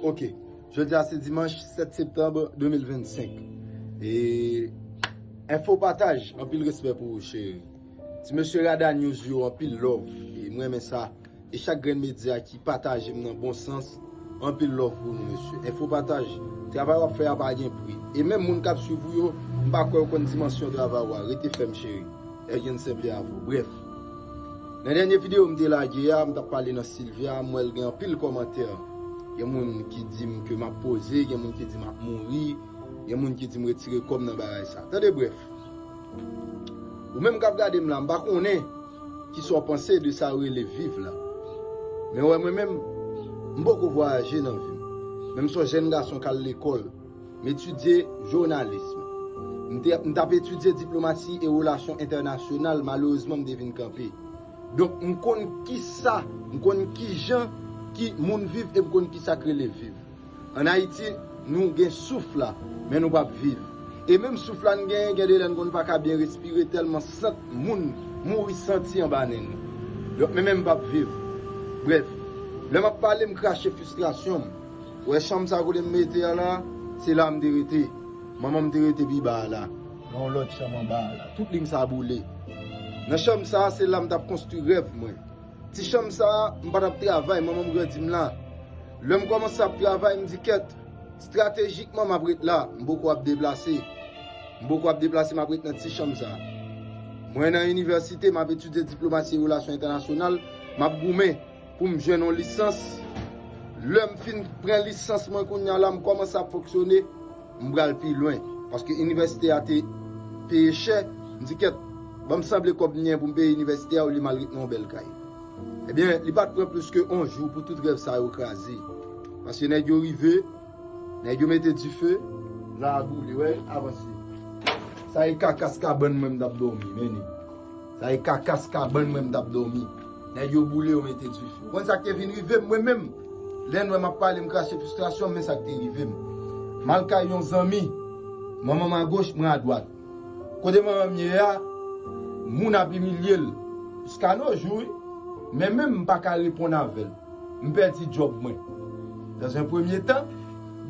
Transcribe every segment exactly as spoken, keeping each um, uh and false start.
Ok. Jodi a se dimanch sèt septanm de mil vennsenk. E enfo pataj, anpil respè pou ou, cheri. Ti mesye Rada News yo, anpil love. E mwen renmen sa. E chak grenn medya ki pataje m nan bon sans, anpil love pou nou, mesye. Enfo pataj, travay w ap fè a pa gen pri. E menm moun k ap swiv ou yo, m pa kwè yo konn dimansyon travay w a. Rete fèm, cheri. Ergen Senple avè w. Brèf, nan dènye videyo m te lage a, m t ap pale nan Sylvia, m wè l gen anpil kòmantè. Gen moun ki di m ke m ap poze, gen moun ki di m ap mouri, gen moun ki di m retire kò m nan bagay sa. Tande, brèf, ou menm k ap gade m la, m pa konnen kisa w panse de sa yo rele viv la. Men w wè, mwen menm, m poko vwayaje nan vi m. Men m se yon jèn gason k al lekòl. M etidye jounalis. M te, m t ap etidye diplomasi e relasyon entènasyonal, malerezman, m te vin kanpe. Donk, m konn kisa, m konn kijan ki moun viv e m konn kisa k rele viv. Ann Ayiti, nou gen souf la, men nou p ap viv. E menm souf la n genyen, gen de lè n konn pa ka byen respire tèlman sant moun mouri santi anba nen nou. Donk, men menm m p ap viv. Brèf, lè m ap pale, m krache fristrasyon m. Ou wè chanm sa kote m mete a la, se la m te rete. Manman m te rete pi ba a la, nan yon lòt chanm anba a la. Tout liy sa boule. Nan chanm sa, se la m t ap konstwi rèv mwen. Ti chanm sa, m pa t ap travay, manman m grandi m la. Lè m kòmanse ap travay, m di kèt, estratejikman m ap ret la, m poko ap deplase. M poko ap deplase, m ap ret nan ti chanm sa. Mwen nan inivèsite, m ap etidye diplomasi e relasyon entènasyonal, m ap goumen pou m jwenn yon lisans. Lè m fin pran lisans mwen kounye a la, m kòmanse ap fonksyone, m pral pi lwen. Paske inivèsite a te peye chè, m di kèt, ban m sanble kòb m gen pou m peye inivèsite a olye m al ret nan yon bèl kay. Ebyen, li pa t pran plis ke yon jou pou tout rèv sa yo kraze. Paske nèg yo rive, nèg yo mete dife, la a boule, wè, avanse. Sa e kakas kabann mwen m t ap dòmi, men li. Sa e kakas kabann mwen m t ap dòmi. Nèg yo boule, yo mete dife. Ou konn sa k te vin rive m, mwen menm? Lè n wè m ap pale, m krache fristrasyon m, men sa k te rive m. M al kay yon zanmi, manman m agoch, mwen adwat. Kote manman m ye a, moun ap imilye l. Jiska no jou, wi. Men menm m pa ka reponn avè l. M pèdi djòb mwen. Dans un premier temps.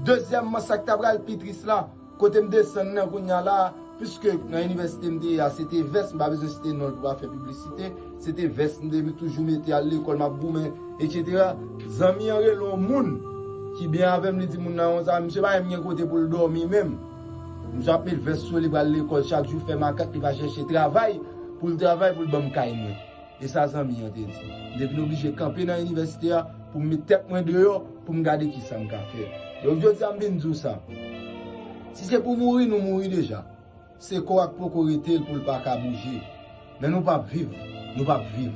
Dezyèmman, sa k ta pral pi tris la, kote m desann nan kounye a la, piske nan inivèsite m te ye a, se te vès, m pa bezwen site non l pou pa fè piblisite, se te vès m te toujou mete al lekòl, m ap goumen, etsetera. Zanmi an rele yon moun ki byen avè m, li di moun nan konsa, misye pa menm gen kote pou l dòmi menm. Misye ap met vès sou li, pral lekòl chak jou, fè makak, li pa chèche travay pou l travay, pou l ban m kay mwen. E sa zanmi an te di. M te vin oblije kanpe nan inivèsite a pou m met tèt mwen deyò, pou m gade kisa m ka fè. Donk, jodi a m vin di w sa. Si se pou mouri, nou mouri deja. Se kò a k poko rete l pou l pa ka bouje. Men nou p ap viv. Nou p ap viv.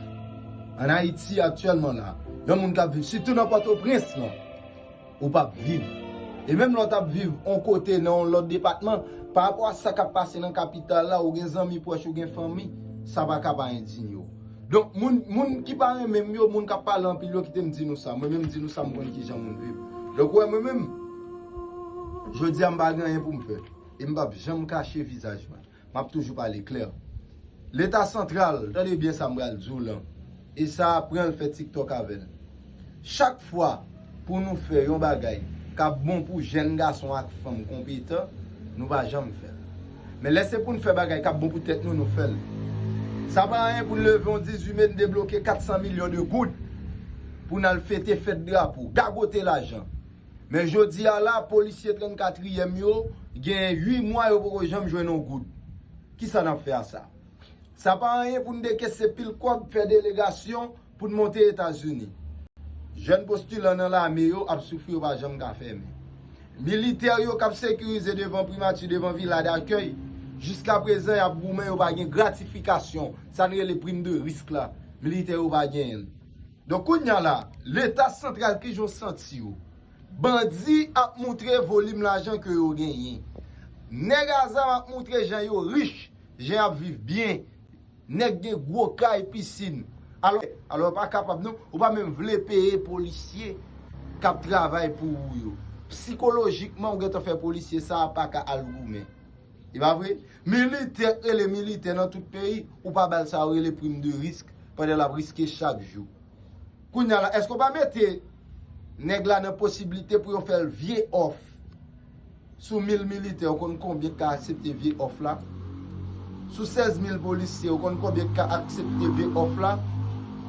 Ann Ayiti aktyèlman la, yon moun k ap viv, sitou nan Pòtoprens lan, ou p ap viv. E menm lè w t ap viv yon kote nan yon lòt depatman, pa rapò a sa k ap pase nan kapital la, ou gen zanmi pwòch, ou gen fanmi, sa pa ka pa endinye w. Donk, moun, moun ki pa renmen m yo, moun k ap pale anpil yo, kite m di nou sa. Mwen menm, m di nou sa, m konn kijan moun viv. Donk, ou wè, mwen menm, jodi a, m pa gen anyen pou m fè. E m p ap janm kache vizaj mwen. M ap toujou pale klè. Leta santral, tande byen sa m pral di w lan, e sa, pran l, fè TikTok avè l. Chak fwa pou nou fè yon bagay k ap bon pou jèn gason ak fanm konpetan, nou pa janm fè l. Men lè se pou n fè bagay k ap bon pou tèt nou, nou fè l. Sa pa anyen pou n leve yon dizuit me, n debloke kat san milyon de goud pou n al fete fèt drapo, gagote lajan. Men jodi a la, polisye trannkatriyèm yo gen uit mwa, yo poko janm jwenn yon goud. Kisa n ap fè a sa? Sa pa anyen pou n dekese pil kòb, fè delegasyon pou n monte Etazini. Jèn postilan nan lame yo ap soufri, yo pa janm ka fèmen. Militè yo k ap sekirize devan primati, devan vila dakèy, jiskaprezan y ap goumen, yo pa gen gratifikasyon, sa n rele prim de risk la, militè yo pa genyen l. Donk, kounye a la, Leta santral, kijan w santi w? Bandi ap moutre volim lajan ke yo genyen. Nèg a zam ap moutre jan yo rich, jan y ap viv byen. Nèg gen gwo kay, pisin. Alò, alò, w pa kapab non, ou pa menm vle peye polisye k ap travay pou ou yo. Sikolojikman, ou gentan fè polisye sa a pa ka al goumen. E pa vre? Militè k rele militè nan tout peyi, ou pa ba l sa yo rele prim de risk, pandan l ap riske chak jou. Kounye a la, èske w pa mete Nèg la nan posiblite pou yo fè l vye òf. Sou mil militè, ou konn konbyen k ka aksepte vye òf la? Sou sèz mil polisye, ou konn konbyen k ka aksepte vye òf la?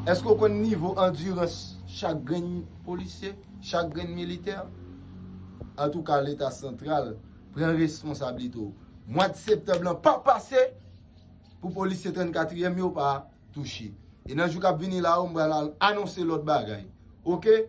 Èske ou konn nivo andirans chak grenn polisye, chak grenn militè? Antouka, Leta santral pran responsablite w. Mwa septanm lan pa pase pou polisye trannkatriyèm yo pa touche. E nan jou k ap vini la yo, m pral al anonse lòt bagay. Oke?